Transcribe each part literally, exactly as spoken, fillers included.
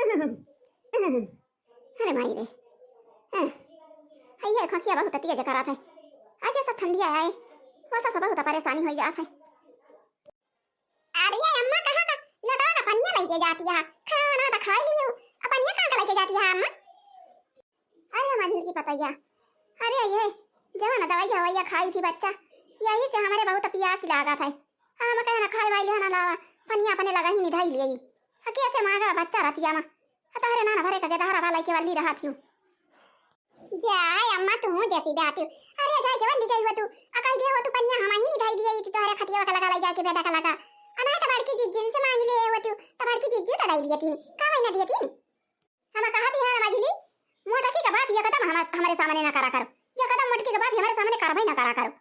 अरे माई रे, हैं, हइये खखिया बहुत तेज करात है। आज ऐसा ठंडिया आए, वैसा सब बहुत परेशानी होइ जात है। अरे अम्मा, कहाँ का लोटवा का पनिया लेके जाती है? खाना तो खाई लियो, अब पनिया कहाँ का लेके जाती है अम्मा? अरे मझिल की पतैया, अरे ये जवन दवाई हवैया खाई थी बच्चा, यही से हमरे बहुत पियास लागत है। हम कहे ना खाए वाले ना लावा, पनिया अपने लगा ही निधाई लिए। अके से मांगा बच्चा रतिया मा, तोहरे नाना भरे का गेदहरा वाला के वाली रहा थियो। जाए अम्मा, तू जैसी बात हो। अरे जाए के वाली गई हो तू, अकाई दे हो तू पनिया हम ही निधाई लिए थी तोहरे खटिया का लगा लाई जाके बेटा का लगा। अना तो बड़की जिज्जी से मांग लिए हो तू, तो बड़की जिज्जी तो दे दिए थी, का वही ना दिए थी। हम कहा थी है ना मझिली, मोटकी का बात ये कदम हम, हमरे सामने ना करा करो, ये कदम मोटकी का बात ये हमरे सामने करबे ना करा करो।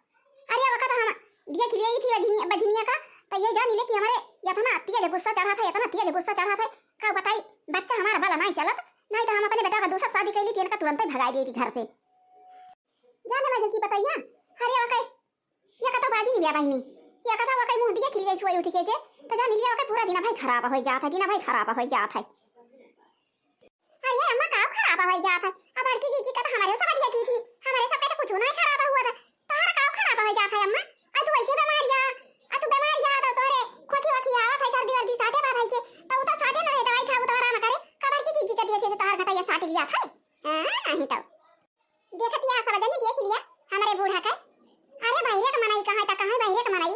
अरे अब कदम हम देख लिए थी बझिनिया, बझिनिया का, तो ये जान ले कि हमरे इतना तेज गुस्सा चढ़ा था, इतना तेज गुस्सा चढ़ा था, का बताई, बच्चा हमारा भला नहीं चलत, नहीं तो हम अपने बेटा का दूसरा शादी कर ली थी, इनका तुरंत ही भगा दी थी घर से। जाने मझिल की पतैया, अरे अब कहे ये कतौ बाजी नहीं बिया बहिनी, ये कतौ वकै मुंह दिया खिलिया छुआई उठ के जे, तो जान लिया वकै पूरा दिन भाई खराब होइ जात है, दिन भाई खराब होइ जात है। अरे अम्मा, का खराब होइ जात है? अब बड़की जीजी का तो हमारे सब दिया की थी, हमारे सब का तो कुछ नहीं खराब हुआ था, तोहरा का खराब होइ जात है अम्मा? आ तू ऐसे बीमार या, आ तू बीमार या तो तोहरे खोखी वखी आवत है, सर्दी वर्दी साटे बात है के, तो उ तो साटे ना है, दवाई खाबू तो आराम करे, का बड़की जीजी का दिया के तोहर घटाइया साट लिया था? हाँ, नहीं तो। देखत या सब जनी देख लिया हमरे बूढ़ा के। अरे बहिरे के मनई कहाँ त कहाँ बहिरे के मनई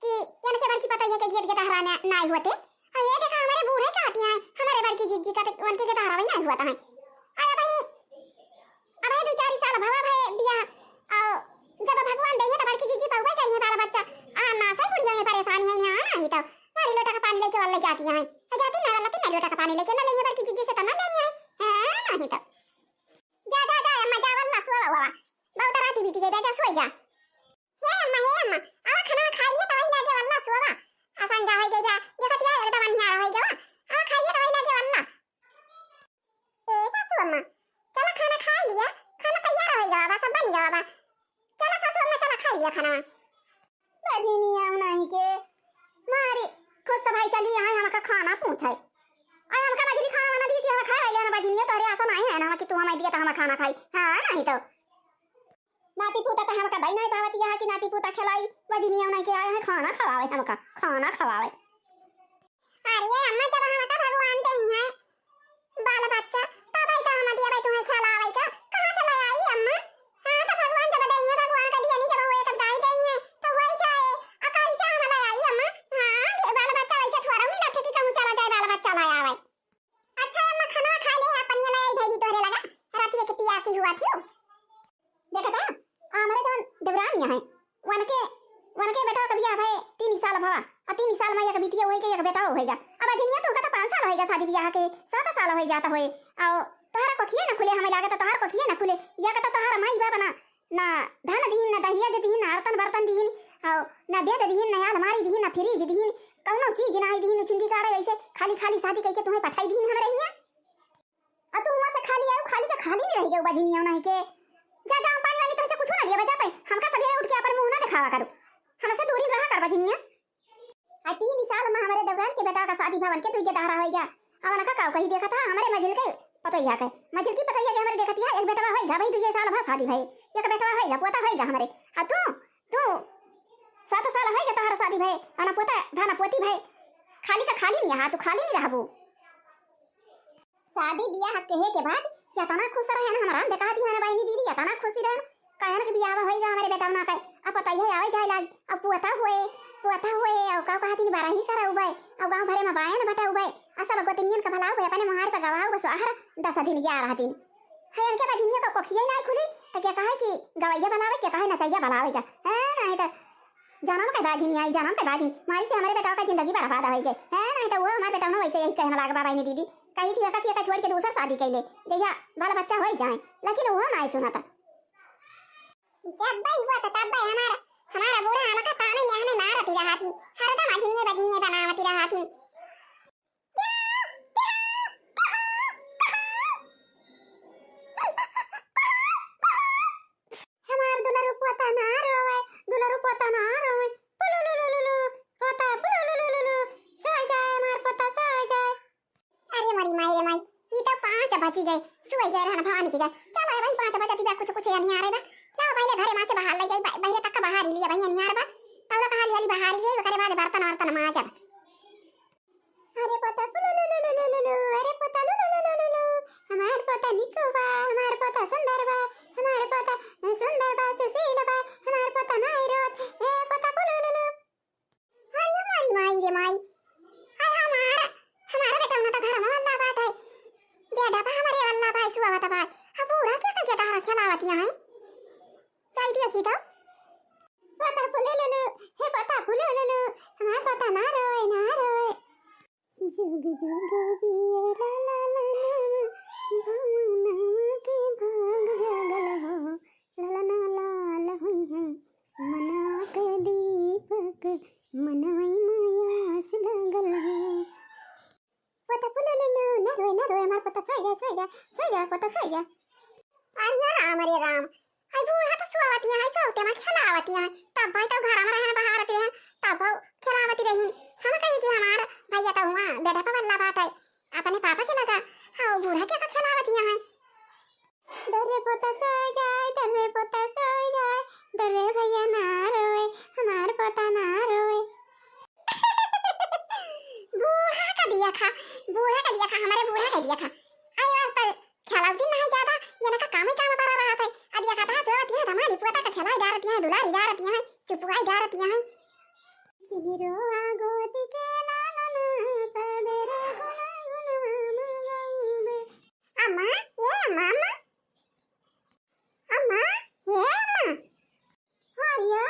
कि इनके बड़की पतोहिया के गेट गेटहरा न-, नाई होते। आ ये देखा हमरे बूढ़े कहती हैं, हमरे बड़की जिज्जी का त उनके गेटहरा वही नाई हुआ है। अरे भाई, अब है दो चार साल भवा भए बिया, और जब भगवान देइहे त बड़की जिज्जी पउबे करिहे बाल बच्चा। आ ना से बुढ़िया ये परेशानी है, यहाँ नहीं तो मारी लोटा का पानी लेके वाले जाती हैं। आ जाती ना वाला तीन लोटा का पानी लेके ना लेइहे बड़की जिज्जी से तो ना लेइहे। हाँ, नहीं तो। जा, जा, जा, अम्मा, जा, वल्ला, सोवा, वावा। बहुत राती बीती गई, जा, सोई जा। हे अम्मा, हे अम्मा, आवा खाना खा लिया, तो वही लागे, वल्ला, सोवा। आसान जा, होई गई, जा। देखत या, एकदम अन्हार होई गवा। आवा खा लिया, तो वही लागे, वल्ला। ए, सासू अम्मा, चला खाना खा लिया, खाना तैयार होई गवा, बस अब बन गवा बा। चला सासू अम्मा, चला खा लिया खाना। बझिनिया उन्हीं के मारी खुश भाई चली यहाँ हमका खाना पूछे। अरे हमका बझिनी खाना वाना दी थी, हम खाए वाले ना बझिनिया, तोहरे आसा नहीं है ना कि तू हमें दिया तो हम खाना खाई। हाँ, नहीं तो। नाती पूता तो हमका दई नहीं पावत यहाँ कि नाती पूता खिलाई। बझिनिया उन्हीं के आए हैं खाना खवावे हमका, खाना खवावे। अरे अम्मा, जब हमका भगवान दे हैं बाल बच्चा, तब आई तो हम दिया भाई तुम्हें खिलावे का, कहाँ से ले आई अम्मा? हाँ, तो भगवान जब दे हैं, भगवान का दिया नहीं, जब हुए तब दाई दे हैं, तो वही जाए। आ कैसे हम ले आई अम्मा? हाँ, ये बाल बच्चा वैसे थोड़ा नहीं रखे कि कहूँ चला जाए, बाल बच्चा ले आवे। अच्छा अम्मा, खाना खा ले, अपन ये ले आई धैली तोहरे लगा, रात के पियासी हुआ थी। देखा था, हमरे जवन देवरानिया है, वनके, वनके बेटा का बियाह भए तीन साल भवा, आ तीन साल में एक बिटिया होई के एक बेटा होई जा। अब अजिनिया तो कहता पाँच साल होई जा शादी बियाह के, सात साल होई जाता होए, और तोहरा कोखिए न खुले, हमें लागत तोहर कोखिए न खुले, या कहता तोहर माई बाप ना, ना धन दीन, ना दहिया दीन, ना आरतन बर्तन दीन, और ना बेड दीन, ना अलमारी दीन, ना फ्रिज दीन, कौनो चीज ना दीन, चिंदी काढ़े ऐसे खाली खाली शादी कइके तुम्हें पठाई दीन हमरे हियाँ। आ तू हुआँ से खाली आयु, खाली का खाली नहीं रह गयो बझिनिया नहीं के। जा, जा, हम पानी वानी तुमसे कुछ ना दिया बजाते, हमका सवेरे उठ के अपन मुँह ना दिखावा करो, हमसे दूरी रहा कर बझिनिया। आ तीन साल में हमरे देवरान के बेटा का शादी भवन के दुइये दहरा होई गया। अब उनका काव कही देखा था हमरे मझिल के पतोहिया के, मझिल की पतोहिया के हमरे देखत या एक बेटवा होई गया भाई, दुइये साल भा शादी भई, एक बेटवा होई गया, पोता होई गया हमरे। आ तू, तू सात साल होई गया तोहरा शादी भई, आ ना पोता भा ना पोती भई, खाली का खाली नहीं, हाँ तू खाली नहीं रहबू। शादी बियाह केहे के बाद केतना खुश रहन, हमरा देखा दी है ना बहिनी दीदी, केतना खुशी रहन। कहन के बियाह होई गा हमरे बेटवना के, अब पतोहिया आवे जाए लाग, अब पोता होए, पोता होए, और का कहती नहीं बरही करउबे, और गाँव भरे में बायन बटउबे, और सब गोतिनियन के भलाउबे, अपने मुहार पे गवाउबे सोहर दस दिन ग्यारह दिन। है इनके बझिनिया का कोखिया ही नहीं खुली, तो क्या कहे कि गवैया बनावे, क्या कहे नचैया बनावे का, है नहीं तो जनम के बाझिन आई, जनम के बाझिन। मारी से हमरे बेटवा का जिंदगी बर्बाद होइ गई। है नहीं तो वो हमारे बेटवा ना वैसे यही कहने लाग बा बहिनी दीदी। कही थी एका कि एका छोड़ के दूसर शादी कर ले, जहिया बाल बच्चा होइ जाए, लेकिन वो नहीं सुना था। जब भाई हुआ था तब भाई हमारा, हमारा बूढ़ा हमका ताने में हमें मारत ही रहा थी, हरदम अजिनिये बजिनिये बनावत ही रहा थी। हमार दुलरू पोता ना रोवे, दुलरू पोता ना रोवे, पुलुलुलुलुलु, पोता पुलुलुलुलुलु, सो जाए हमार पोता, सो जाए। अरे मोरी माई रे माई, बची गए, सुई गए रहन भवानी की जय। चलो ए भाई, पाँच बजे दिया कुछ कुछ अनियारे बा। लाओ पहिले घरे मा से बहार लइ जाई, बा-, बहिरे तक बहार ही लिया भाई अनियार बा। तौला कहा लिया ली बहार ही लिया, ओकरे बाद बर्तन वर्तन माजब। अरे पोता पुलुलुलुलुलुलु, अरे पोता लुलुलुलुलुलु, हमार पोता निको बा, हमार पोता सुंदर बा, हमार पोता सुंदर बा, सुशील बा, हमार पोता नाई रोत, ए पोता पुलुलुलु। अरे मारी माई रे माई, हाय हमार, हमार बेटा उन्हा तो घर मा वल्ला बाटे, बेटा बा हमरे वल्ला बा, सुआ बता बा, अब बूढ़ा क्या क्या तारा खेलावतिया है? जाई देखी तो। पोता पुलुलुलु, हे पोता पुलुलुलु, हमार पोता ना रोए, ना रोए। जुग जुग जिए लाला लाला, भवनवा के भाग जागल हो, ललना लाल हुई है, मनवा के दीपक, मनवई में आस लागल है। पोता पुलुलुलु, ना रोए, ना रोए, हमार पोता सोई जा, सोई जा, सोई जा, पोता सोई जा। अरे राम, अरे राम, हाय बूढ़ा तो सोवतिया है, सोवते मा खेलावतिया है, तब भाई तो घर मा रहन, बहारत रहन, तब भाई खेलावती रहीन। हम कही कि हमार भैया तो हुआ बेटा पवल्ला बाटे, अपने पापा के लगा, हाँ बूढ़ा के का खेलावतिया है। दर्रे पोता सोई जाए, दर्रे पोता सोई जाए, दर्रे भैया ना रोए, हमार पोता ना रोए। बूढ़ा का दिया खा, बूढ़ा का दिया खा, हमारे बूढ़ा का दिया खा। आई वास्ता खेलावती नहीं ज्यादा, ये ना का काम ही काम पड़ा रहा था। अब ये कहता है, सोवती है, हमारी पोता का खेलाई डारती है, दुलारी डारती है, चुपुआई डारती है। सिंदूरवा गोदी के लालना, सबेरे गुनगुनवा में गाइबे। अम्मा, ए अम्मा, अम्मा। अम्मा, ए अम्मा। हरिया,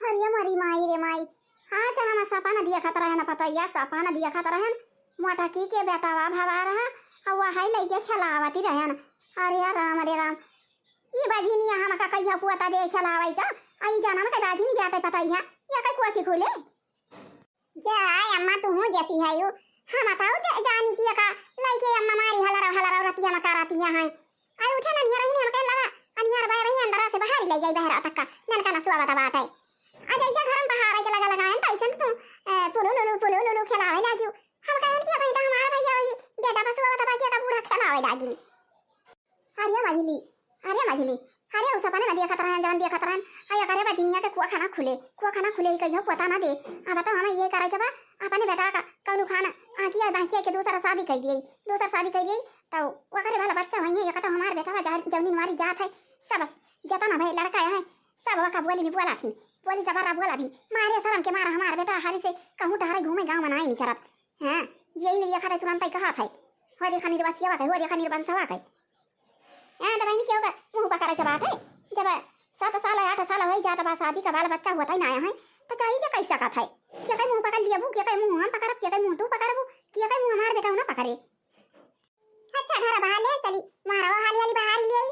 हरिया मरी माई रे माई। हाँ, चाहे हम सपना देखत रहन, पतैया सपना देखत रहन। मोटकी के बेटावा भवा रहा, आ वही लइके खेलावती रहन। अरे राम, अरे राम। ई बजिनिया हमका कहिया पोता दे खेलावै का? आ ई जनम के बजिनी बाटे पतैया, या कई कुआ की खुले? जाए अम्मा, तुहू जैसी है यू। हम बताओ जा-, जानी कि एका लइके अम्मा मारी हलरव हलरव रतिया मा करतिया है। आई उठे ना नियर ही नहीं, हम कहे लगा, अनियार बाय रही अंदर से बाहर ले जाई बहरा तक का, ननका ना सुआ बता बात है। आ जैसे घर में बाहर आई के लगा लगा है, तैसे तू, ए, पुलुलुलु, पुलुलुलु खेलावे लागियो। हम कहे कि अबे तो हमारा भैया वही बेटा बस सुआ बता बाकी का बूढ़ा खेलावे लागी। अरे मझली, अरे मझली, अरे उ सपने मा देखत रहन, जवन देखत रहन, आ एकरे बजिनिया के कुआ खाना खुले, कुआ खाना खुले, ई कहियो पोता ना दे। अब तो हम ये करे के बा, अपने बेटा का कौनो खाना आँखी आ बाँखी के दूसरा शादी कर दिए, दूसरा शादी कर दिए, तो ओकरे वाला बच्चा वही है, एक तो हमार बेटा बा, जा-, जौनी मारी जात है, सब जतना भाई लड़का है, सब ओका बोली नहीं बोला थी, बोली जबरा बोला थी, मारे शर्म के मारा हमार बेटा हारी से कहूँ टहरे घूमे गाँव मा नाई नहीं करत। हाँ, यही नहीं देखा था तुरंत ही कहा था, हो देखा निर्बसिया का, हो देखा निर्बंसवा का। हाँ, तो बहिनी, केहू का मुँह पकड़े के बाटे? जब सात साल, आठ साल होइ जात बा शादी का, बाल बच्चा होत ही ना है, तो चाहिए जे कैसे का था? के कहीं मुँह पकड़ लियबू, के कहीं मुँह हम पकड़ब, के कहीं मुँह तू पकड़बू, के कहीं मुँह हमार बेटा ना पकड़े। अच्छा, घर बाहर ले चली, मारा वो हाली हाली बाहर ले आई।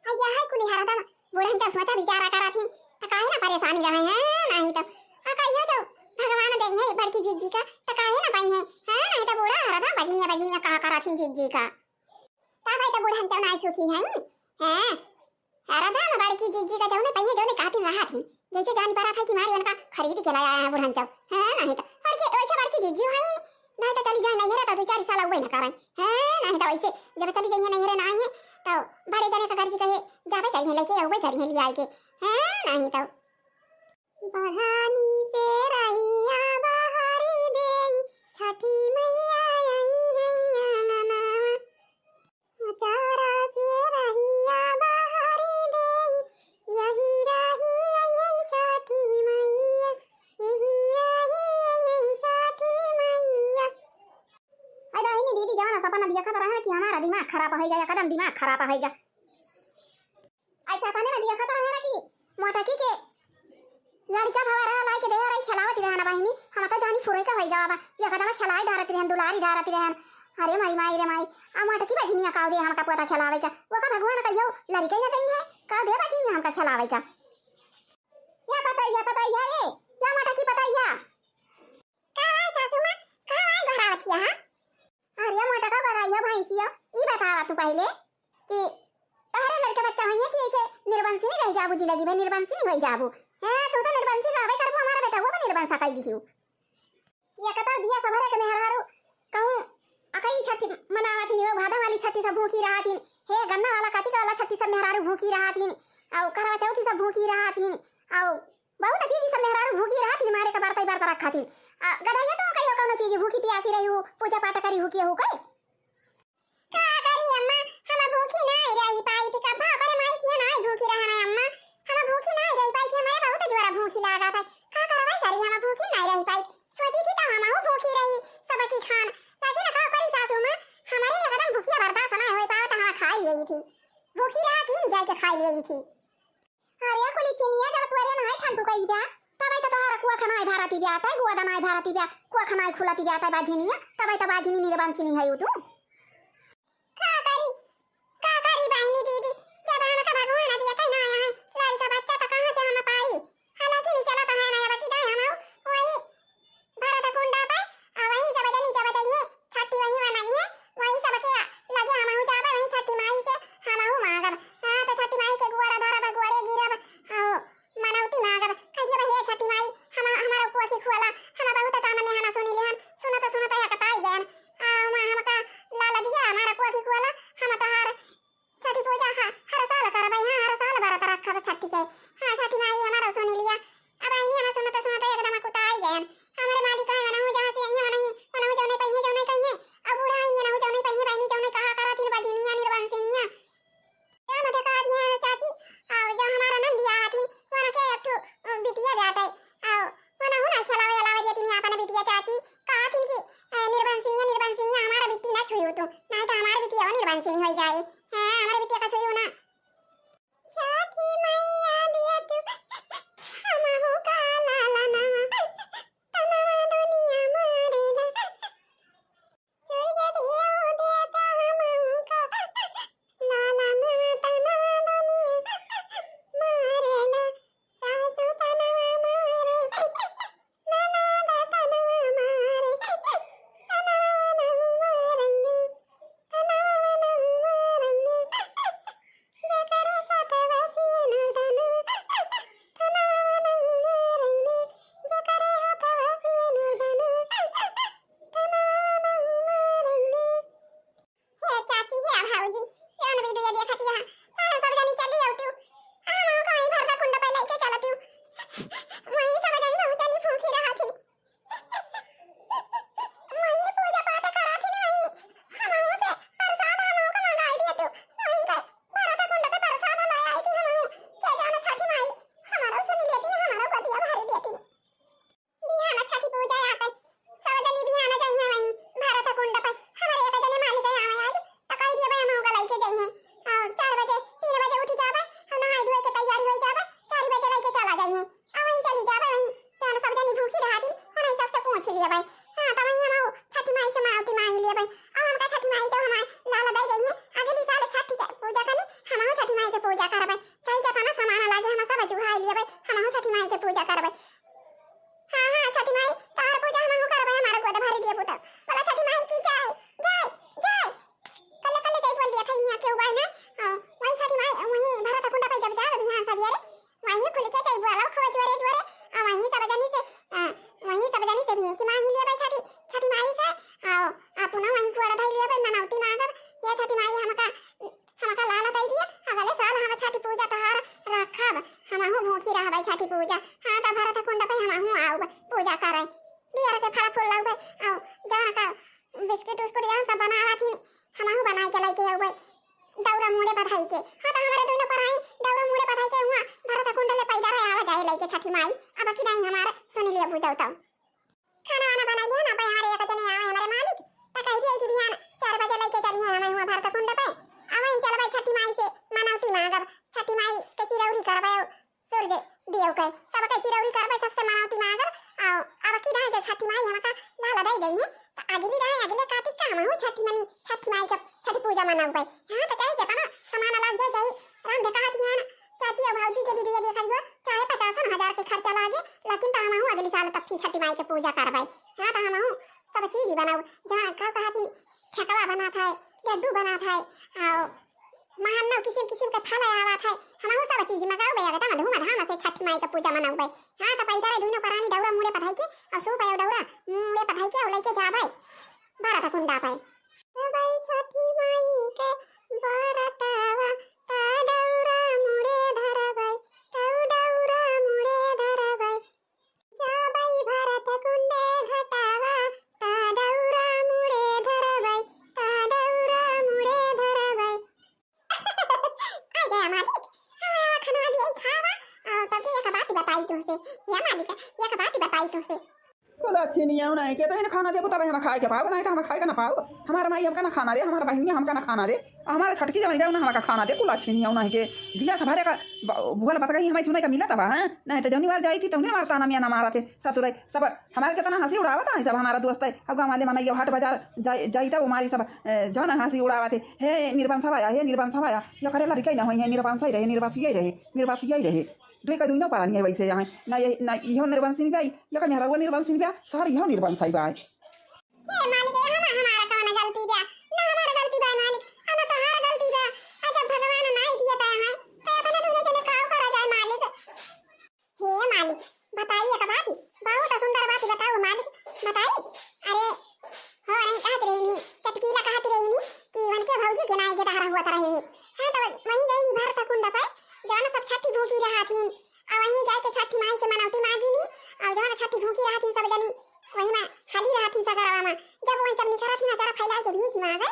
आ यह है कुली हरदम बूढ़न का सोचा विचारा करा थी, तो काहे ना परेशानी रहे हैं, नहीं तो। आ कहियो जो भगवान दे है बड़की जिज्जी का, तो काहे ना पाई है, हाँ, नहीं तो बूढ़ा हरदम बजिनिया बजिनिया कहा करा थी जिज्जी का। तब है तो बुढ़न तो नाई सुखी है। हैं? अरे दाम बड़की जिज्जी का जौने पहिए जौने कातिल रहा थी। जैसे जान पड़ा था कि मारी उनका खरीद के लाया है बुढ़न तो। हैं, नहीं तो। बड़की, वैसे बड़की जिज्जी है। नहीं तो चली जाए नैहरे तो दो चार साल उबे न करें। हैं, नहीं तो वैसे जब चली जाइए नैहरे ना आई है, तो बड़े जने का गर्जी कहे, जाबे करिए, लेके आउबे करिए, ले आए के। हैं, नहीं तो। बढ़ानी से रहिया बहारी देई, छठी मैया आई है अंगनवा। अचारा से रहिया बहारी देई, यही रही आई है छठी मैया, यही रही आई है छठी मैया। अरे बहिनी, दीदी जवाना सपना देखत रहे कि हमारा दिमाग खराब हो गया, एकदम दिमाग खराब हो गया। अच्छा, अपने में देखत रहे ना कि मोटकी के लड़का भवा रहा, लाई के दे रही, खेलावत रहे ना बहिनी, हम तो जानी फुरई का होई गवा बा, ये कदम खेलाई डारत रहन, दुलारी डारत रहन। अरे मारी माई रे माई, आ मोटकी बजिनिया का दे हमका पोता खेलावे का, वो का भगवान कहियो लड़का ही ना दई है, का दे बजिनिया हमका खेलावे का। या पतैया, पतैया रे, या मोटकी पतैया। का है सासू माँ, का है गोहरावतिया, हाँ? अरे मोटका गोहराइया भैंसिया, ई बतावा तू पहिले कि तोहरे लड़के बच्चा होइए कि ऐसे निर्बंसिनी रह जाबू जिंदगी भर, निर्बंसिनी होई जाबू। हैं, तू तो निर्बंसी रहबे करबू, हमारा बेटा वो भी निर्बंसा कई दिहियो। ये कतर दिया सभरे के मेहरारू, कहूँ अकई छठी मनावत हिन, ओ भादो वाली छठी सब भूखी रहत हिन, हे गन्ना वाला कातिक वाला छठी सब मेहरारू भूखी रहत हिन, अउ करवा चौथी सब भूखी रहत हिन, अउ बहुत चीज सब मेहरारू भूखी रहत हिन, मारे का बरतई बरत रखत हिन। आ, गदहिया तो कहियो कौनो चीज भूखी पियासी रही हो, पूजा पाठ करी हो, किया हो कई? का करी अम्मा, हम भूखी नाई रही पाई थी, कब्बा पर माई किया नाई भूखी रहा ना अम्मा, हम भूखी नाई रही पाई थी, हमारे बहुत जोरा भूखी लागा था, का करवाई करी, हम भूखी नाई रही पाई, सोची थी तो हम भूखी रही, सबकी खान, लेकिन का करी सासू माँ, हमारे एकदम भूखिया बर्दाश्त ना हो पावत, हम खाई लेई थी, भूखी रहा थी, जाके खाई लेई थी। अरे कुली चिनिया जब तोरे नाई ठंडू कई बा, तबे तो तोहरा कुआ खनाई भारती बा, तै गुआ दनाई भारती बा, कुआ खनाई खुलती बा, तै बाझिनिया, तबे तो बाझिनी निर्बंसिनी है तू। का करी, का करी बहिनी दीदी, जब हमका भगवान दिया तै ना आया है, लड़का बच्चा तो कहाँ से हम पाई? हालांकि नहीं चला तो है ना, बची दाई हम वही भरत कुंडा पे, आ वहीं सब जनी जब जइए, छठी वहीं मनाइए, वहीं सबके लगे हमहू जाबे, वहीं छठी माई से हमहू मांगब। हाँ, तो छठी माई के गुआरा धरब, गुआरे गिरब, आओ, मनौती मांगब। कहिए, "हे छठी माई, हम, हमारा कोखी खोला, हम बहुत तामने हना सुनी लेहन, सुनत सुनत हकताई गयन। आ, हम, हमका लाल दिया, हमारा कोखी खोला, हम तोहार छठी पूजा ह-, हर साल करबै, हाँ, हर साल बरत रखब छठी के। हाँ, छठी माई हमारो सुनी लिया। अब आईनी हम सुनत सुनत एकदम कुताई गयन। हमरे मालिक है, वनहु जहाँ से आई है, वनही, वनहु जौने पहिए, जौने कहिए। अब बूढ़ा आई, वनहु जौने पहिए, बहिनी जौने कहा करा थिन, बजिनिया, निर्बंसिनिया। क्या मत कहा दिए हैं चाची, और जो हमारा नंदिया आती, वनके एक ठो, अ, बिटिया जाते, और वनहु ना खेलावे, अलावे दिए तिनी आपन बिटिया चाची, कहा थिन कि, अ, निर्बंसिनिया, निर्बंसिनिया, हमारा बिट्टी ना छुई हो तू, नहीं तो हमारा बिटिया वो निर्बंसिनी हो जाए। हाँ, हमारा बिटिया का छुई हो ना। छठी मैया दिया तू, हमहू का लाला नवा, तनवा दुनिया मारे ना। सूरज दिया देता हमहू का, लाला नवा तनवा दुनिया मारे ना। सासू तनवा मारे, ननद तनवा मारे, तनवा नवा मारे ना, तनवा नवा मारे ना। जकरे साथ बसियन दनु, तनवा नवा मारे ना, जकरे हाथ बसियन दनु, तनवा नवा मारे ना। हे चाची, हे भौजी, कौन वीडियो देखत यहाँ? चलो सब जनी चली आउतिउ। हम कहीं भरता कुंड पे लेके चलतिउ। वहीं सब जनी बहुत जनी भूखी रहत हिन। वहीं पूजा पाठ करत हिन, वहीं हमहू से प्रसाद हमहू का मंगाई दिया तू। वहीं का भरता कुंड पे प्रसाद ले आई थी हमहू। के जाने छठी माई हमारो सुनी लेती ना, हमारो गोदिया भरी देती ना। बिहान छठी पूजा आटे, सब जनी बिहान जइहे वहीं भरत कुंड पे। हमरे एक जने मालिक आवे आज, तो कह दिए भाई हम होगा लेके जइहे। आ, चार बजे, तीन बजे उठी जाबे, हम नहाई धोए के तैयारी होई जाबे, चार बजे लेके चला जइहे। आ वहीं चली जाबे, वहीं जान सब जनी भूखी रहती, वहीं सबसे पूछ लिए भाई। हाँ, तो वहीं हम छठी माई से मनौती मांग लिए भाई। आ हमका छठी माई तो हमारे लाल दे गई है, अगली साल छठी के पूजा करनी, हम छठी माई के पूजा करबे। चाहे जितना सामान लागे, हम सब जुहाई लिए भाई, हम छठी माई के पूजा करबे। हाँ, हाँ, छठी माई, तोहार पूजा हमहू करबै, हमारा गोद भरी दिए पुता। बोला छठी माई की जय, जय, जय। कल्ले, कल्ले जय बोल दिया था, यहाँ केहू बाई ना। हाँ, वही छठी माई, वही भरत कुंडा पे जब जाब बिहान सवेरे, वही खुल के जय बोला खूब जोरे, जोरे। आ वही सब जनी से, आ, वही सब जनी से भी एक ही मांगी लिए भाई छठी, छठी माई से। आओ, आप ना वही गोड़ धई लिए भाई, मनौती मांगब, ये छठी माई हमका हमका लाल दई दिया, अगले साल हम छठी पूजा तोहार रखब, हमहू भूखी रहबै छठी पूजा। हाँ, तो भरत कुंड पे हमहू आउब पूजा करे। बियर के फल फूल लउबे, आउ जवन का बिस्किट उस्कुट जवन सब बनावा थी, हमहू बनाई के लइके आउबे। दौरा मूड़े बधाई के। हाँ, तो हमारे दोनों पराई दौरा मूड़े बधाई के हुआ भरत कुंड ले पैदल आवा जाए लइके छठी माई। अब की नहीं हमारे सुनी लिए बुझाऊ तो। खाना वाना बनाई लिया ना, भाई हमारे एक जने आवे हमारे मालिक, तो कह दिए कि बिहान चार बजे लेके चलिए हमें हुआ भरत कुंड पे। अब वहीं चलबे छठी माई से मनौती मांगब, छठी माई के चिरौरी करबे, सूरज देव के सबके चिरौरी करबे, सबसे मनौती मांगब। आओ, अब की रहे जो छठी माई हमका लाल दे देंगे, तो अगली रहे अगले कातिक का हमहू छठी मनी, छठी माई के छठी पूजा मनाउबे। यहाँ तो चाहे कितना सामान लग जाए, चाहे राम देखा दिया ना, चाची और भौजी के वीडियो देखा दियो, चाहे पचासन हजार के खर्चा लागे, लेकिन तो हमहू अगली साल तब फिर छठी माई के पूजा करबै। हाँ, तो हमहू सब चीज बनाऊ, जहाँ का कहा थी, ठेकवा बना था, लड्डू बना था, और महान नौ किस्म किस्म के फल आवा था, हमहू सब चीज मंगाऊ बे, एकदम धूमधाम से छठी माई के पूजा मनाऊ बे। हाँ, तो पैदल दोनों परानी दौरा मूड़े पधाई के, और सूप आयो दौरा मूड़े पधाई के, और लेके जाबे भरत कुंडा पे। मालिक, एक बात बताई तुमसे। कुल अच्छी नहीं है, उन्हें के तो इन्हें खाना देबो तब हम खाए के पाओ, नहीं तो हम खाए का ना पाओ। हमार माई हमका ना खाना दे, हमार बहिनिया हमका ना खाना दे, हमार छटकी जवानी रहे, उन्हें हमका खाना दे, कुल अच्छी नहीं है, उन्हें के दिया सभारे का ब-, बोल बतगही हमारी सुनाई का मिला तबा, हैं? नहीं तो जौनी बार जाई थी, तौनी बार ताना मियाँ ना मारा थे, ससुराई, सब हमार केतना हँसी उड़ावत है सब हमारा दोस्त है। अब गाँव वाले मनई हाट बाजार जाई, जाई तब हमारी सब, ए, जौन हँसी उड़ावत है, "हे निर्बंसवा आया, हे निर्बंसवा आया।" यो करे लड़का ही ना होई है, निर्बंसा ही रहे, निर्बसिया ही रहे, निर्बसिया ही रहे। दुई का दुई नौ परानी है वैसे यहाँ। ना ये, ना इहो निर्बंसिन बा, यो का मेहररुआ निर्बंसिन बा, सारी इहो निर्बंसा ही बा। हे मालिक, ये हम, हमारा कौन गलती बा? ना हमारा गलती बा मालिक, हम तोहार गलती बा। अच्छा भगवान ना ही दिया तय है, तो अपने दुनो जने काव करा जाए मालिक। हे मालिक, बताई एक बात, बहुत सुंदर बात बताओ मालिक, बताई। अरे, हो रही कहत रहनी, चटकीला कहत रहनी कि उनके भौजी के नाई के डहरा हुआ रहे। हाँ, तो वहीं गई भरत कुंड पे, जौन सब छठी भूखी रहा थी, और वहीं जाके छठी माई से मनौती मांगी नी, और जौन छठी भूखी रहा थी सब जनी, वहीं में खाली रहा थी सगरवा में। जब वहीं सब निकरा थी ना, जरा फैला के भीख मांगे,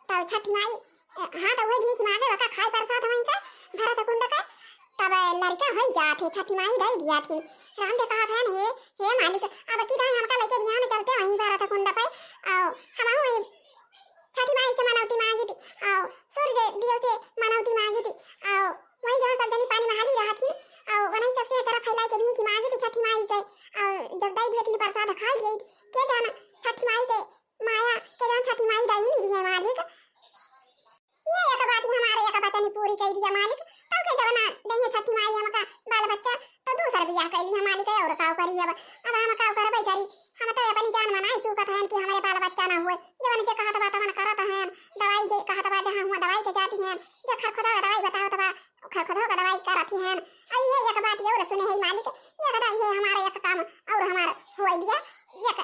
तो छठी माई हाँ, तो उहे भीख मांगे, ओका खाए परसाद वहीं के, भरत कुंड के, तब लड़का होई जात है, छठी माई दई दिया थी। राम दे कहत है, "हे, हे मालिक, अब की दाई हमका लेके बिहान चलते वहीं भरत कुंड पे, आओ, हमहू ई छठी माई से मनौती मांगी थी, आओ, सूर्य देव से मनौती मांगी थी, आओ, वहीं जहाँ सब जनी पानी में हाली रहा थी, आओ, वहीं सबसे तरफ फैलाई के भीख मांगी थी छठी माई के, आओ, जब दई दिए थी परसाद खाई गई, के जाना छठी माई के माया के जौन छठी माई दई नहीं दिए मालिक।" ये एक बात ही हमारे एक बचनी पूरी कई दिया मालिक। तो के जब ना दई छठी माई हमका बाल बच्चा, तो दूसर बियाह कई लिया मालिक, और काव करी अब? अब हम काव करबे करी? हम तो अपनी जान मनाई चुकत हैं कि हमारे बाल बच्चा ना हुए। जवन जे कहत बा तवन करत हैं, दवाई जे कहत बा जहाँ हुआ दवाई के जाती हैं, जे खरखुदा दवाई बतावत बा, खरखुदा का दवाई करत हैं। और ये एक बात ये और सुने है मालिक, ये कदा ये हमारा एक काम और हमार हुआ दिया, एक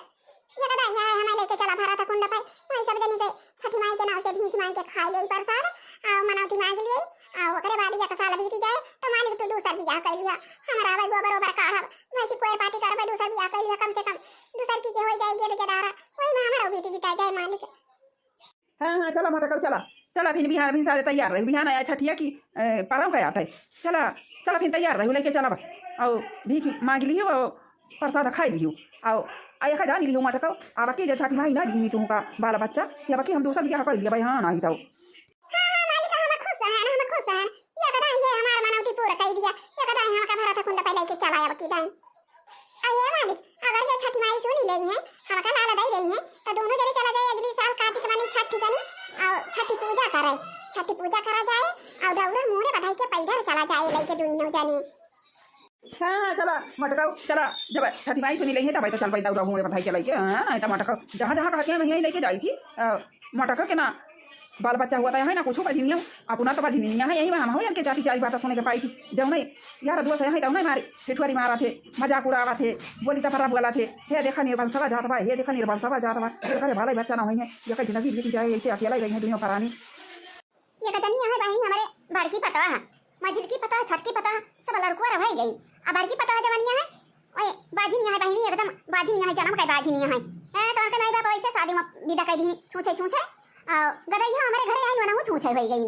ये कदा यहाँ है, हमें लेके चला भरत कुंड पे, वहीं सब जनी के छठी माई के नाव से भीख मांग के खाए ले परसाद, आ मनौती मांग लिए, आ ओकरे बाद एक साल बीत जाए, तो मालिक तू दूसर बियाह कर लिया, हमारा भाई गोबर ओबर काढ़ब, वैसी कोई पाती करबे, दूसर बियाह कर लिया, कम से कम दूसर की के हो जाए, गेद गेदारा, वही में हमारा बीती बिता जाए मालिक। हाँ, हाँ, चला मोटकऊ, चला, चला, फिर बिहान, फिर सारे तैयार रही, बिहान आया छठिया की, ए, परम का आटे, चला, चला, फिर तैयार रही, लेके चला, और भीख मांग लियो, और प्रसाद खाई लियो, और आ एक जान लियो मोटकऊ, अब की जे छठी माई ना दी तुमका बाल बच्चा, या बाकी हम दूसर बियाह कर लिया भाई, हाँ, नहीं तो। हाँ, हाँ, मालिक, हम खुश हैं, हम खुश हैं, ये कदा ये हमार मनौती पूरा कर दिया, ये कदा यहाँ का भरा था कुंड पे लेके चला, अब की दाई। अरे मालिक, अगर ये छठी माई सुनी लेई है, हमका लाल दई रही है, तो दोनों जने चला जाए अगली साल कार्तिक मानी छठी जनी, और छठी पूजा करे, छठी पूजा करा जाए, और दौरा मोरे बधाई के पैदल चला जाए लेके दोनों जने। हाँ, हाँ, चला, मोटकऊ, चला, जब छठी माई सुनी लेई है, तब तो चल पैदल दौरा मोरे बधाई के लेके, हाँ, ऐसा मोटकऊ, जहाँ, जहाँ कहती है, वहीं लेके जाई थी, अ, मोटकऊ के ना, बाल बच्चा हुआ था यहाँ ना कुछ बझिनिया, अपना तो बझिनिया है, यही में हम हो, इनके जाति जाति बात सुने के पाई थी। जौने यार दोस्त है, तौने मारे, ठिठुआरी मारा थे, मजाक उड़ावा थे, बोली चपरा बोला थे, "हे देखा निर्बंसवा जात बा, हे देखा निर्बंसवा जात बा।" तो करे भले बच्चा ना होइए, ये कई जिंदगी बीत जाए, ऐसे अकेला ही रही है दुनिया परानी। ये कतनी है बहिनी हमारे बड़की पतवा है, मझिलकी पतवा, छटकी पतवा, सब लड़कुआ रह गई। अब बड़की पतवा जवनिया है, ओए बाझिनिया है बहिनी, एकदम बाझिनिया है, जन्म का बाझिनिया है। ए, तो उनके माई बाप ऐसे शादी में विदा कर दी, छूछे, छूछे। आ, गदइया हमारे घरे आई, वनहु छूछे हो गई।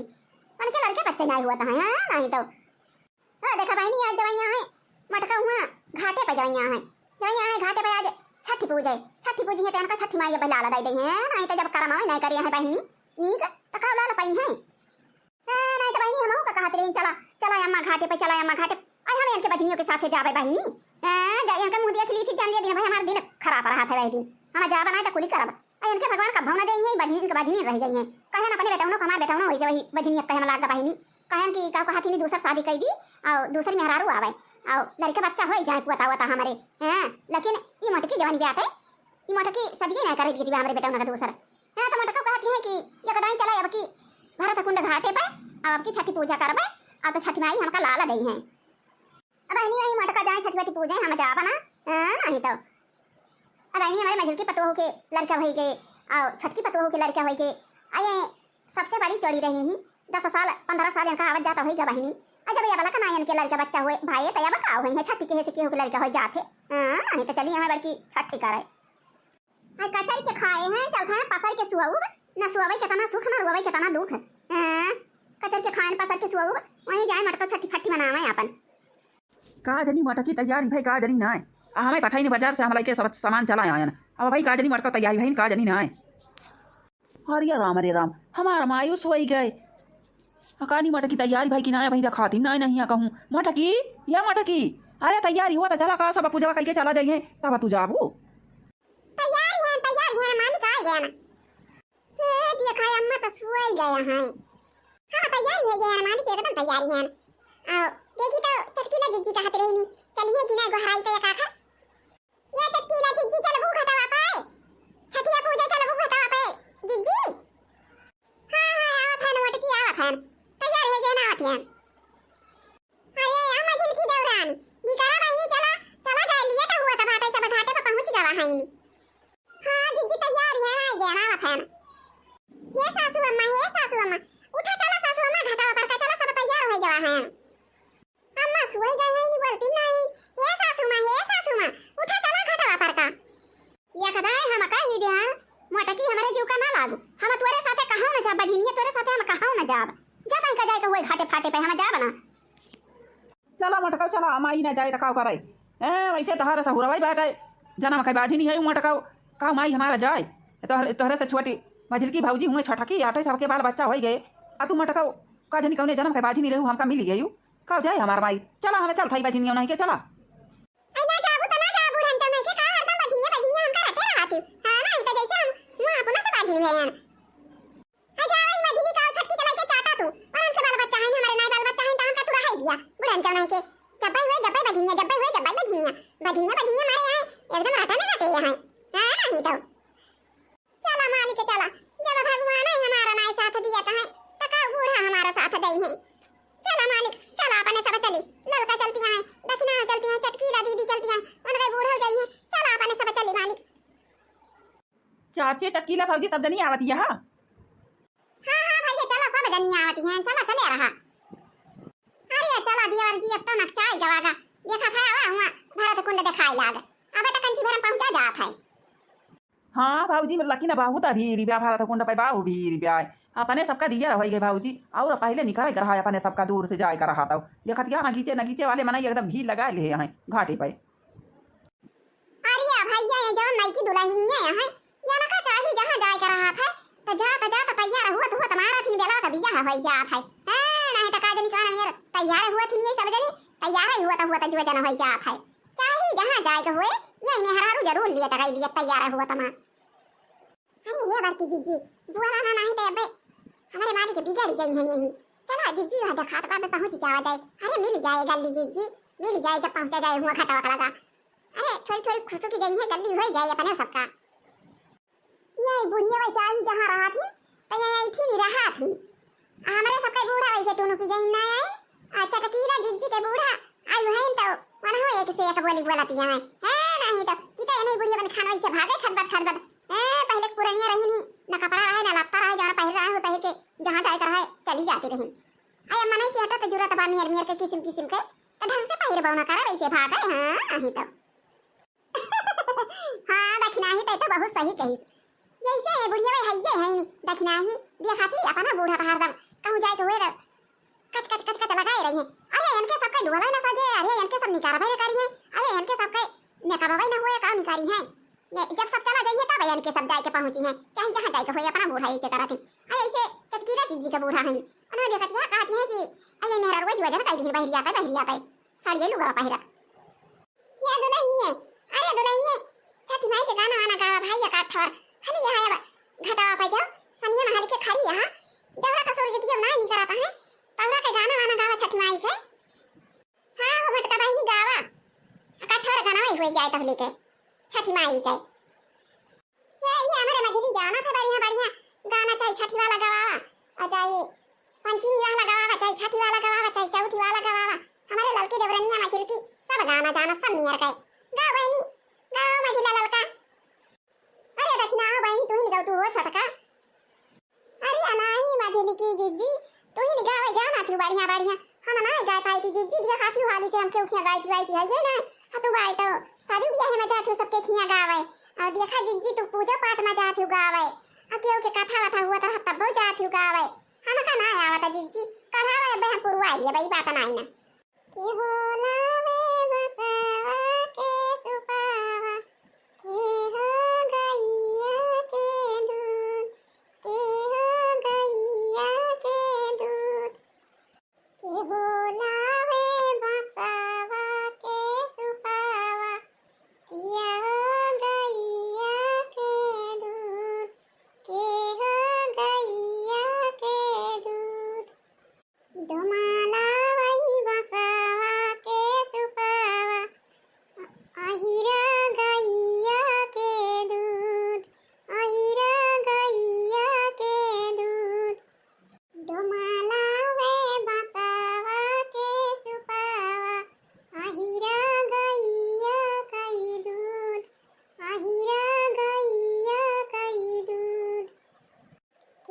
उनके लड़के बच्चे नहीं हुआ था, हाँ, नहीं तो। हाँ, देखा बहिनी, आज जवनिया है, मटका हुआ, घाटे पे जवनिया है। जवनिया है, घाटे पे आज छठी पूजा है। छठी पूजी है, तो इनका छठी माई अब लाला दई दई है, नहीं तो जब करम आवे, नहीं करे है बहिनी, नीक, तो का लाला पाई है। ए, नहीं तो बहिनी, हमहू का कहत रही, "चला, चला अम्मा घाटे पे, चला अम्मा घाटे पे।" आज हम इनके बजनियों के साथे जाबे बहिनी। ए, जा, इनका मुँह देख ली थी, जान लिया दिन भाई हमारा दिन खराब रहा था वही दिन। हम जाबे नहीं तो कुली करब। आ इनके भगवान कब भवना देई है, बजनी, इनके बजनी रह जाई है। कहन अपने बेटौनो को, हमारे बेटौनो वही से वही बजनी कहे में लाग बहिनी। कहन कि का कहत ही दूसर शादी कर दी, और दूसर मेहरारू आवे, और लड़के बच्चा हो जाए, पुअता हुआ हमारे। हैं, लेकिन ई मोटकी जवानी बाटे, ई मोटकी सदिये नहीं करे दी हमारे बेटौना का दूसर। हाँ, तो मोटका कहती है कि एक दाई चला अब की भरत कुंड घाटे पे, अब, अब की छठी पूजा करबे, अब तो छठी माई हमका लाला दई है। अब बहिनी वही मोटका जाए छठी वठी पूजे, हम जाबा ना, हाँ, नहीं तो। अब बहिनी हमारे मझिल की पतोह के लड़का होई के, और छटकी पतोह के लड़का होई के, आ ये सबसे बड़ी चोरी रही ही, दस साल, पन्द्रह साल इनका आवत जाता होई गया बहिनी। आ जब ये वाला का ना इनके लड़का बच्चा हुए, भाई, तो अब का होई है, छठी के है से केहू के लड़का होई जात है। हाँ, नहीं तो चली हमें बड़की छठी करे। आ कचर के खाए हैं, चलते हैं पसर के सुअउब, न सुअबे केतना सुख, न रोवे केतना दुख। हैं? कचर के खाए हैं, पसर के सुअउब, वहीं जाए मटका छठी फट्टी मनावे अपन। का जनी मटकी तैयारी भई, का जनी नाय। आ हमें पठाई ने बाजार से हम लइके सब सामान चला आयन। अब भाई का जनी मटका तैयारी भइन का जनी नाय। अरे राम, अरे राम, हमार मायूस होई गए। अकानी मटकी तैयारी भई कि नाय, भाई रखाती नाय नहीं कहूँ। मटकी, या मटकी, अरे तैयारी हुआ त चला का सब पूजवा कइके चला जाइए, तब तू जाबू। तैयारी है, तैयारी है, मालिक आ गया ना। हे देखा, अम्मा तो सोई गया है। हाँ, तैयारी है गया ना मालिक, एकदम तैयारी है। आओ, देखी तो चटकीला जिज्जी कहत रही नी, चलिए कि ना गोहराई तो एक आखा। ये चटकीला जिज्जी चलबू घटवा पे? छठिया पूजे चलबू घटवा पे? जिज्जी? हाँ, हाँ, आवत हन, मोटकी आवत हन। तैयार होइ गए ना, आवत हन। अरे, या मझिलकी देवरानी, निकरा बहिनी, चला, चला जाए, लिए तो हुआ त बाटे, सब घाटे पे पहुँच गवा है इनी। हाँ, जिज्जी तैयार है, आ गए ना, आवत हन। हे सासू अम्मा, हे सासू अम्मा, उठा चला सासू अम्मा, घाटा पर का चला, सब तैयार होइ गवा है। अम्मा सोई गई है, नहीं बोलती नहीं। हे सासू माँ, हे सासू माँ, उठा चला घाटवा पर का। या कदाए हम कही दे हाँ, मोटकी हमरे जीव का ना लागू। हम तोरे साथे कहूँ न जाब, बझिनिया तोरे साथे हम कहूँ न जाब। जा तनका जाए के हुए घाटे फाटे पे हम जाब ना। चला मोटकऊ चला, माई ना जाए त का करे? ए, वैसे तोहरे सहुरवाई बाटे, जनम के बाझिनी है मोटकऊ, का माई हमारा जाए? तोहरे, तोहरे से छोटी मझिलकी भौजी हुए, छोटकी आटे, सबके बाल बच्चा होइ गए। आ तू मोटकऊ का जनी कौने जनम के बाझिनी रहू, हमका मिली गयू। का जाए हमार माई? चला, हमें चल थाई बझिनिया नहीं के, चला। आई ना जाबू तो ना जाबू, बुढ़न तो नहीं के का हरदम बझिनिया, बझिनिया हमका रटे रहत हू। हाँ, नहीं तो जैसे हम हुआ अपना से बाझिन भए हैं। आ जाओ, ई मझिली का छोटकी के लइके चाटा तू। और उनके बाल बच्चा हैं, हमारे नाई बाल बच्चा हैं, तो हमका तू रहाई दिया। बुढ़न तो नहीं के जब्बे हुए, जब्बे बझिनिया, जब्बे हुए, जब्बे बझिनिया। बझिनिया, बझिनिया मारे हैं, एकदम रटा ना रटे हैं। हाँ, नहीं तो। चला मालिक चला, जब भगवान ही हमारा नाई साथ दिया तो है, तो का बूढ़ा हमारा साथ दई है। चला मालिक, चला अपने सब चली, ललका चलती है, दक्षिणा चलती है, चटकीला दीदी चलती है, उनके बूढ़ा जाई है, चला अपने सब चली मालिक। चाचे चटकीला भौजी सब जनी आवत यहाँ। हाँ, हाँ भैया, चला सब जनी आवत हैं, चला चले रहा। अरे चला देवर जी, अब तो नकचाई गवागा, देखा था आवा हुआ भरत कुंड देखाई लाग, अबे तो कंची भरम पहुँचा जात है। हाँ भौजी, लेकिन बहुत भीड़ बा भरत कुंड पे, बाहु भीड़ बा। अपने सबका दिया रह गए भौजी, और पहले निकल कर रहा अपने सबका दूर से जाए कर रहा था। देखत क्या नगीचे नगीचे वाले मनई एकदम भीड़ लगा ले हैं घाटे पे। अरे भैया, ये जवन नईकी दुल्हनिया है, ये ना का चाही जहाँ जाए कर रहा था, तो जा तो जा तो तैयार हुआ तो हुआ तुम्हारा फिर बेला का बियाह हो जात है। हाँ, नहीं तो का जनी कौन मेर तैयार हुआ थी ये सब जनी, तैयार ही हुआ तो हुआ तो जुआ जना हो जात है। चाही जहाँ जाए के हुए, ये मेहरारू जरूर लिए टकाई लिए तैयार हुआ तमा। अरे ये बड़की जिज्जी, बोला ना नहीं तो अबे हमारे मालिक बिगड़ गई है यही। चला जिज्जी, वहाँ देखात बा, अबे पहुँच जावा जाए। अरे मिल जाए गल्ली जिज्जी, मिल जाए जब पहुँचा जाए हुआ घटवा लगा। अरे थोड़ी थोड़ी खुशू की गई है, गल्ली हो जाए अपने सबका। ये बुढ़िया वही चाही जहाँ रहा थी, तो ये ऐठी भी रहा थी। आ हमरे सबके बूढ़ा वैसे टुनुकी गई ना आई। आ चटकीला जिज्जी के बूढ़ा आयु है तो वनहो एक से एक बोली बोलती है। है नहीं तो किता ये नहीं बुढ़िया बन खान वैसे भागे खदबद खदबद। ए, पहले के पुरनिया रही नहीं, ना कपड़ा रहे, ना लत्ता रहे, जहाँ पहले रहे हो पहले के, जहाँ जाए के रहे, चली जाती रही। आया मनई की हटा तो जरूरत बा मेर मेर के किसिम किसिम के, तो ढंग से पहिर बउना करे वैसे भागे। हाँ, नहीं तो। हाँ, दखिनाही ते तो बहुत सही कही। जैसे ये बुढ़िया वे हइये है नी, दखिनाही देखा थी अपना बूढ़ा तो हरदम कहूँ जाए के हुए तो कच कच कच कच लगाए रही है। अरे इनके सबके डोला न सजे, अरे इनके सब निकारबे न करी है, अरे इनके सबके निकारबे न हुए, का निकारी है? ये जब सब चला जाइए तब इनके सब जाए के पहुँची हैं, चाहे जहाँ जाए के हुए अपना बूढ़ा ऐसे करत हैं। अरे ऐसे चटकीला जिज्जी का बूढ़ा है, उन्होंने देखत यह कहती है कि अरे मेहरा रोज वजन कर दी बहरिया पे, बहरिया पे साड़िए लुगवा पहिरत। या दुल्हनिए, अरे दुल्हनिए, छठी माई के गाना वाना गावा भाई, एक आठ ठो। हनी यहाँ अब घटावा पाई जाओ, सनिया महाली के खड़ी यहाँ, जौहरा का सूरज दिया ना नहीं कराता है, तौरा के गाना वाना गावा छठी माई के। हाँ, वो मोटका बहिनी गावा, एक आठ ठो गाना वही हुई जाए तहली के, छठी माई के। ये, ये हमारे मझली जाना था बढ़िया, बढ़िया गाना, चाहे छठी वाला गवावा, और चाहे पंचमी वाला गवावा, चाहे छठी वाला गवावा, चाहे चौथी वाला गवावा। हमारे लड़के देवरनिया मझिलकी सब गाना जाना, सब नियर गए। गाओ बहनी, गाओ मझिला ललका। अरे दखिना हो बहनी, तू ही गाओ, तू हो छोटका। अरे अनाई मझिलकी जिज्जी, तू ही गावे जाना थी बढ़िया बढ़िया। हम ना गाय पाई थी जिज्जी, दिया खाती हाली से हम क्यों खिया गाय थी, गाय थी है ये ना। हाँ तू गाय तो शादी ब्याह में जाती हूँ सबके खिया गावे। और देखा जिज्जी तू पूजा पाठ में जाती हूँ गावे। और क्यों के कथा वथा हुआ तो तब जाती हूँ गावे। हम का ना आवता जिज्जी, कढ़ावे बे हम पुरवा लिए, बई बात ना आई ना। के होला वे बसवा के सुपा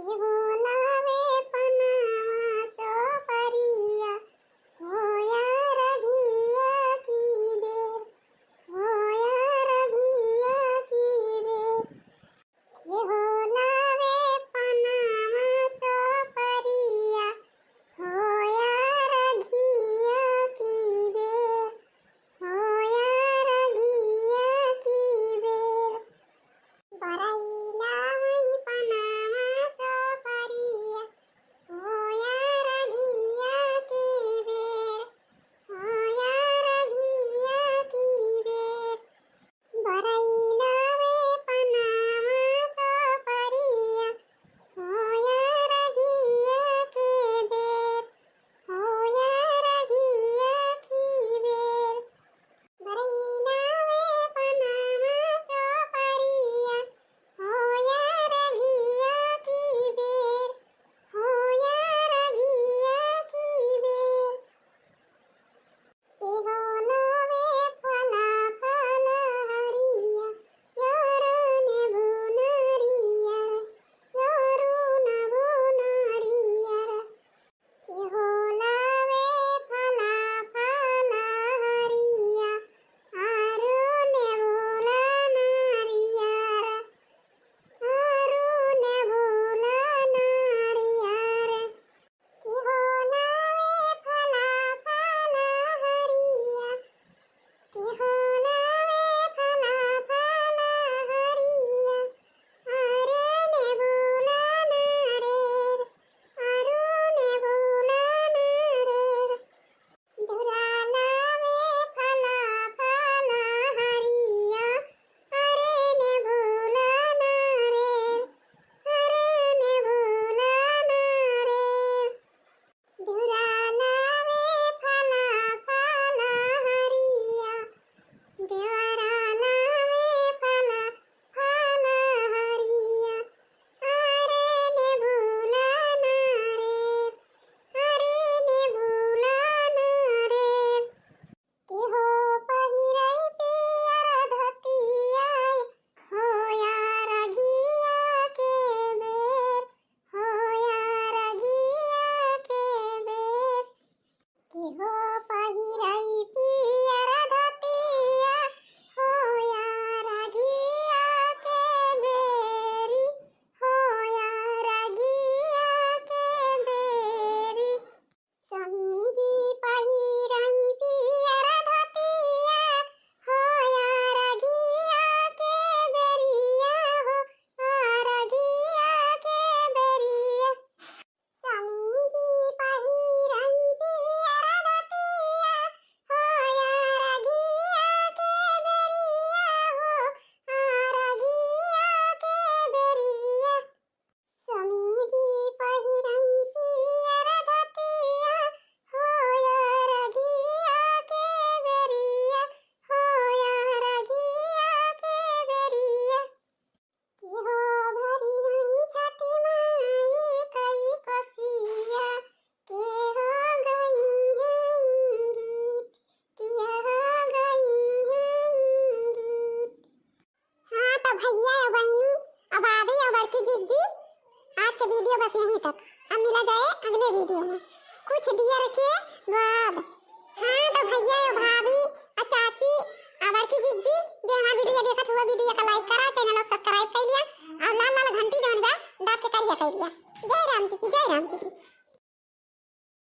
हो लावे पनावा सोपरिया, होया रघिया की बेर, होया रघिया की बेर। हो लावे पनावा सोपरिया, होया रघिया की बेर, होया रघिया की बेर। बरैला वही पनावा सोपरिया, होया रघिया की बेर, होया रघिया की बेर। बरैला वे पनावा सोपरिया, होया रघिया के बेर, होया रघिया की बेर। बरैला वे पनावा सोपरिया, होया रघिया की बेर, होया रघिया की बेर। के हो लावे फला फला हरिया, यार ने बुनरिया, यार ने बुनरिया। के हो लावे फला फला हरिया, आरु ने बुनरिया, आरु ने बुनरिया। के हो लावे फला फला हरिया, के हो लावे फला फला हरिया, आरु ने बुनरिया, आरु ने बुनरिया। दुराना में फला फला हरिया, अरे ने भूला ना रे, अरे ने भूला ना रे। दुराना में फला फला हरिया, देवराना में फला फला हरिया, अरे ने भूला ना रे, अरे ने भूला ना रे। के हो पहिरई पियर धोतिया, होया रघिया के बेर, होया रघिया के बेर। के हो पहिरई पियर धोतिया, होया रघिया के बेरी, होया रघिया के बेरी। स्वामी जी पहिरई पियर धोतिया, होया रघिया के बेरिया हो, आ रघिया के बेरिया। स्वामी जी पहिरई पियर धोतिया, होया रघिया के बेरिया हो, आ रघिया के बेरिया। स्वामी जी पहिरई पियर धोतिया, होया रघिया के बेरिया, होया रघिया के बेरिया। के हो भरिहई छठी माई कई कोसिया, के हो गइहई गीत, के हो गइहई गीत। हाँ, तो भैया और बहिनी, अब भाभी और बड़की जिज्जी, आज के video बस यहीं तक। अब मिला जाए अगले video में कुछ दियर के बाद। हाँ, तो भैया और भाभी और चाची और बड़की जिज्जी, जे हमार video देखत हुआ, video का like करा, channel को subscribe कर लिया और लाल लाल घंटी जौन बा, दाब के करिया कर लिया। जय राम जी की, जय राम जी की।